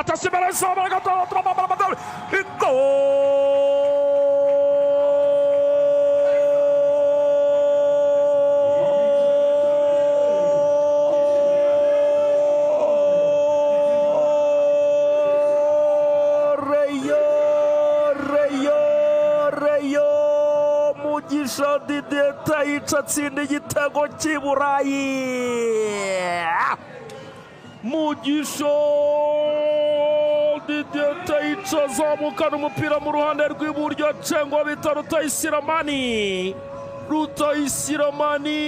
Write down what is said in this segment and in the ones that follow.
Attention imbere y'izamu, Goal! Rayon, Rayon, Rayon! Mugisha Didier Tayica atsinda igitego cy'i Burayi. Mugisha Didier Tayica azamukana umupira mu ruhande rw'iburyo, acengwa bita Rutayisiramani. Rutayisiramani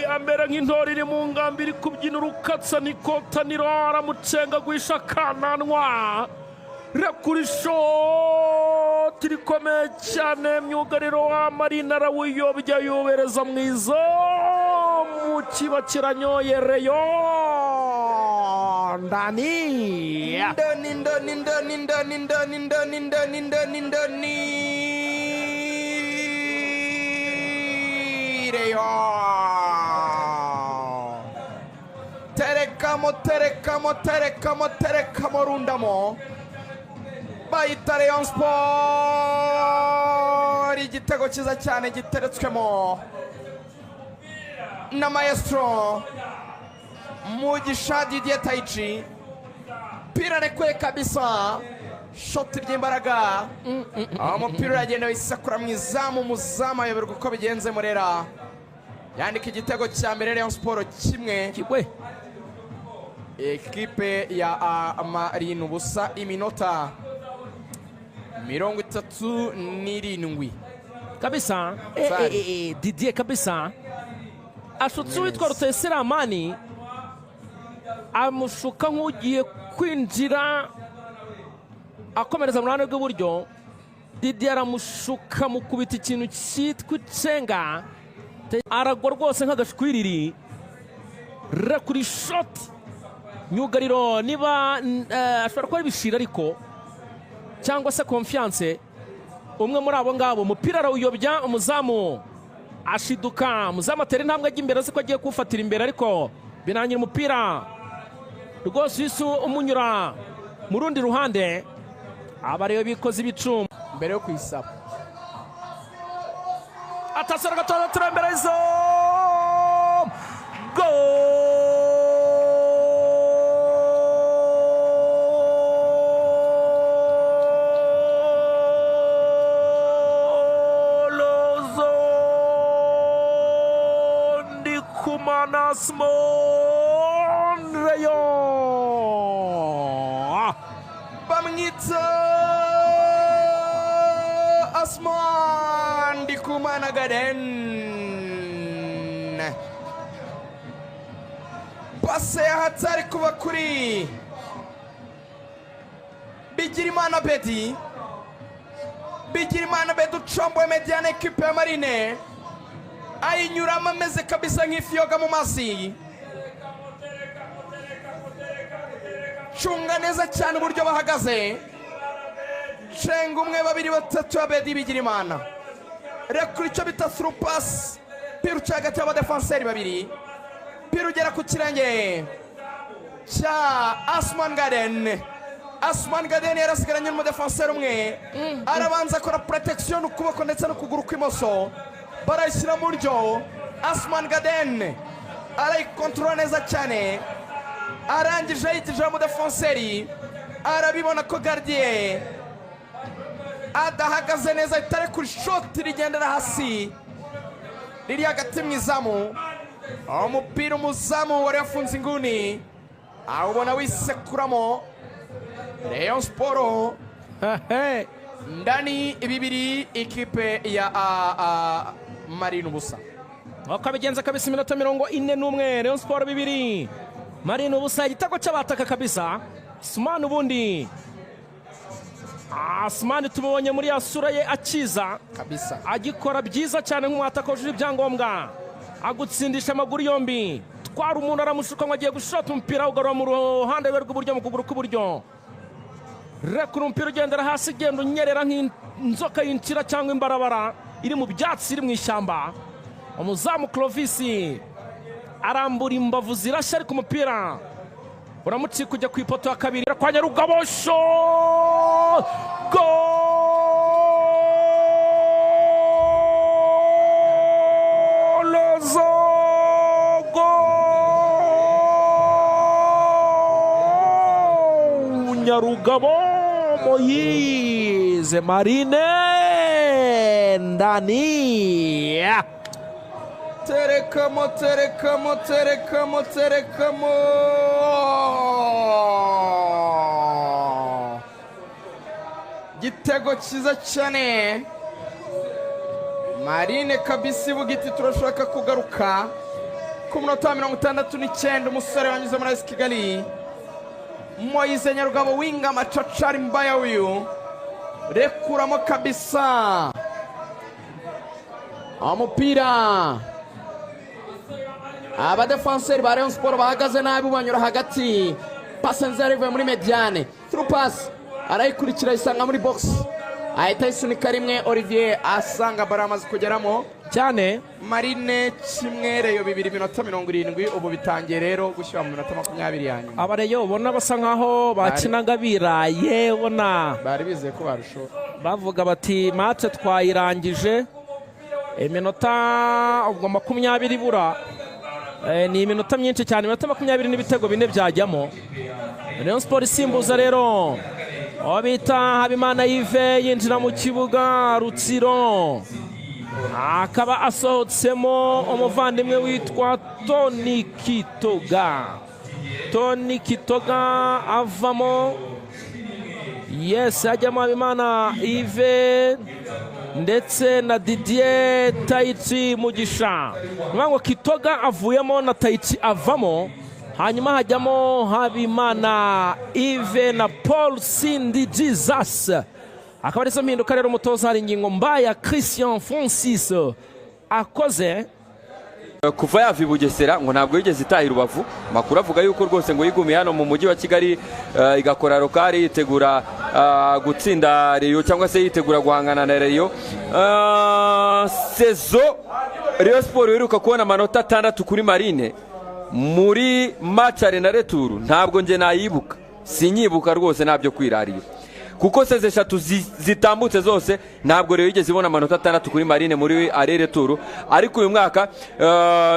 amera nk'intore iri mu ngambi iri kubyina urukatsa nikotaniro, aramucenga guhisha akananwa, rekura ishoti rikomeye cyane. Myugariro wa Marine arawuyobya, yubereza mu izamu, kiba kiranyoye. Rayon ndani. Ndani, ndani, ndani, ndani, ndani, ndani, ndani, ndani, ndani! Rayon! Terekamo, terekamo, terekamo, terekamo, rundamo! Bayita Rayon Sport. Igitego cyiza cyane giteretswemo na maestro Mugisha Didier Taichi. Pira arekuye kabisa, shoti ry'imbaraga, umupira uragenda wisakura mu izamu, umuzamu ayoberwa uko bigenze. Murera yandika igitego cya mbere. Rayon Sport 1, we ekipe ya Marine 0. Iminota 37. Kabisa. Sari. Didier kabisa ashutse uwitwa Rutayisiramani, amushuka nk'ugiye kwinjira akomereza mu ruhande rw'iburyo. Didier aramushuka, mukubita ikintu cyitwa icenga, aragwa rwose nk'agashwiriri, rekura ishoti. Myugariro niba ashobora kuba ari Bishira ariko cyangwa se Confiance, umwe muri abo ngabo, umupira arawuyobya, umuzamu ashiduka. Umuzamu atera intambwe ajya imbere, azi ko agiye kuwufatira imbere, ariko birangira umupira rwose uhise umunyura mu rundi ruhande. Aba ariyo bikoze ibicuma. Mbere yo kuyisaba. Atasara gatoya, turembere izo golozo! Ndikumana Simon, Rayon! Bamwita Asman Ndikumana Garden. Pase ya hatari kuva kuri Bigirimana Bedi. Bigirimana Bedi ucomboye médiane ekipe ya Marine, ayinyuramo ameze kabisa nk'ifi yoga mu mazi. Cunga neza cyane uburyo bahagaze, cenga umwe, babiri, batatu. Abedi Bigirimana rekura icyo bita through pass, pira uca hagati y'abadefanseri babiri, pira ugera ku kirenge cya Asman Garden. Asman Garden yarasigaranye n'umudefanseri umwe, arabanza akora protection n'ukuboko ndetse n'ukuguru kw'imoso, barayishyira mu buryo. Asman Garden arayikontorora neza cyane, arangije ayigejeho umudefanseri, arabibona ko gardien adahagaze neza, ahita arekura ishoti rigendera hasi riri hagati mu izamu. Umupira umuzamu wari wafunze inguni awubona wisekuramo. Rayon Sport ndani 2, ikipe ya Marine 0. Uko abigenza kabisa. Iminota 41, Rayon Sport 2, Marine 0. Igitego cy'abataka kabisa, Sumani ubundi. Asumani tumubonye muri ya sura ye akiza kabisa agikora byiza cyane nk'umwataka wujuje ibyangombwa, agutsindisha amaguru yombi. Twara umuntu, aramushuka ngo agiye gushota umupira, ugarura mu ruhande rwe rw'iburyo, mu kuguru kw'iburyo, rekura umupira ugendera hasi, ugenda unyerera nk'inzoka yinjira cyangwa imbarabara iri mu byatsi, iri mu ishyamba. Umuzamu Clovis arambura imbavu zirashya, ariko umupira Uramucika ujya ku ipoto ya kabiri kwa Nyarugabo, sho golozo, go Nyarugabo Moise, Marine ndani. Terekamo, terekamo, terekamo, terekamo! Gitego cyiza cyane. Marine kabisa ivuga iti turashaka kugaruka. Ku munota wa 69, umusore wanyuze muri AS Kigali, Moise Nyarugabo, winga machachari mbaya uyu, rekuramo kabisa umupira. Abadefanseri ba Rayon Sport bahagaze nabi, banyura hagati. Pase nziza ivuye muri médiane, through pass arayikurikira, ayisanga muri box, ahita ayisunika rimwe. Olivier asanga baro amaze kugeramo. Cyane. Marine 1, Rayon 2, iminota 70. Ubu bitangiye rero gushyira mu minota 20 ya nyuma. Abareyo ubona basa nkaho bakinaga biraye, ubona bari bizeye ko barushaho. Bavuga bati match twayirangije. Iminota ubwo 20 ibura. Ni iminota myinshi cyane, iminota 20 n'ibitego bine byajyamo. Rayon Sport isimbuza rero uwo bita Habimana Yves, yinjira mu kibuga. Rutsiro akaba asohotsemo umuvandimwe witwa Tony Kitoga. Tony Kitoga avamo, yes, hajyamo Habimana Yves ndetse na Didier Tayici Mugisha. Ni ukuvuga ngo Kitoga avuyemo na Tayici avamo, hanyuma hajyamo Habimana Yves na Paul Sindi Jesus. Akaba arizo mpinduka rero umutoza hari ingingo mbaya Christian Francis akoze. Kuva yava i Bugesera ngo ntabwo yigeze itaha i Rubavu. Amakuru avuga yuko rwose ngo yigumiye hano mu mujyi wa Kigali, igakora local, yitegura gutsinda Rayon cyangwa se yitegura guhangana na Rayon. Saison Rayon Sport iheruka kubona amanota 6 kuri Marine muri match aller na retour, ntabwo njye nayibuka, sinyibuka rwose, ntabyo kwirarira, kuko saison 3 zitambutse zose ntabwo rero yigeze ibona amanota 6 kuri Marine muri aller retour. Ariko uyu mwaka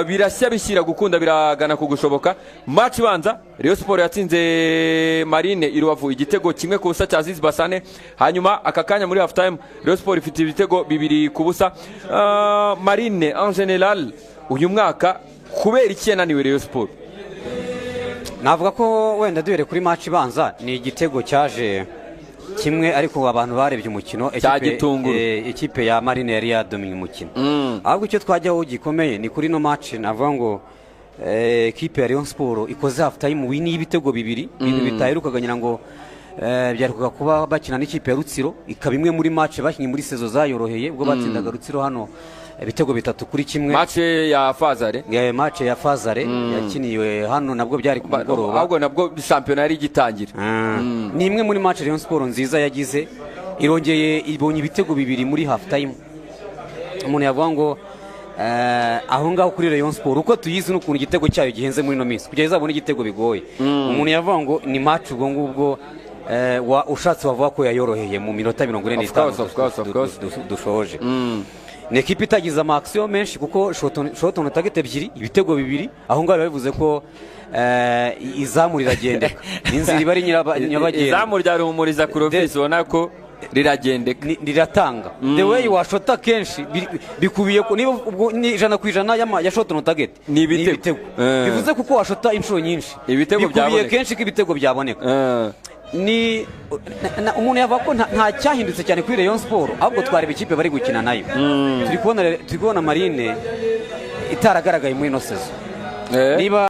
birashya, bishyira gukunda, biragana ku gushoboka. Match ibanza Rayon Sport yatsinze Marine i Rubavu igitego 1-0 cya Aziz Basane. Hanyuma aka kanya muri half time Rayon Sport ifite ibitego 2-0. Marine en general uyu mwaka kubera iki yananiwe Rayon Sport? Navuga ko wenda duhere kuri match ibanza, ni igitego cyaje kimwe, ariko abantu barebye umukino Cya Gitunguru. Ikipe ya Marine yari yadominye umukino. Ahubwo icyo twajyaho gikomeye ni kuri no match, navuga ngo ekipe ya Rayon Sport ikoze half time win y'ibitego 2, ibintu bitaherukaga. Ngira ngo byaherukaga kuba bakina n'ikipe ya Rutsiro, ikaba imwe muri match bakinnye muri saison zayoroheye, ubwo batsindaga Rutsiro hano ibitego 3-1. Match ya phase aller. Match ya phase aller yakiniwe hano, nabwo byari ku mugoroba. Ahubwo nabwo shampiyona yari igitangira. Ni imwe muri match Rayon Sport nziza yagize. Irongeye ibonye ibitego 2 muri half time. Umuntu yavuga ngo aho ngaho kuri Rayon Sport uko tuyizi n'ukuntu igitego cyayo gihenze muri ino minsi, kugira izabone igitego bigoye, umuntu yavuga ngo ni match ubwo ngubwo ushatse wavuga ko yayoroheye mu minota mirongo ine Of n'itanu course, of course, of course. dushoje. Ni ekipa itagize ama action menshi, kuko shot on target ebyiri, ibitego 2, aho ngaho biba bivuze ko izamu riragendeka, inzira iba ari nyabagendwa. Izamu rya Ruhumuriza Clovis ubona ko riragendeka. Riratanga the way washota kenshi bikubiye ko niba ubwo ni 100% ya shot on target. Ni ibitego. Bivuze kuko washota inshuro nyinshi, Ibitego bikubiye byaboneka. kenshi ko ibitego byaboneka. Ni umuntu yavuga ko nta cyahindutse cyane kuri Rayon Sport, ahubwo twareba ikipe bari gukina nayo. Turi kubona Marine itaragaragaye muri ino saison. Niba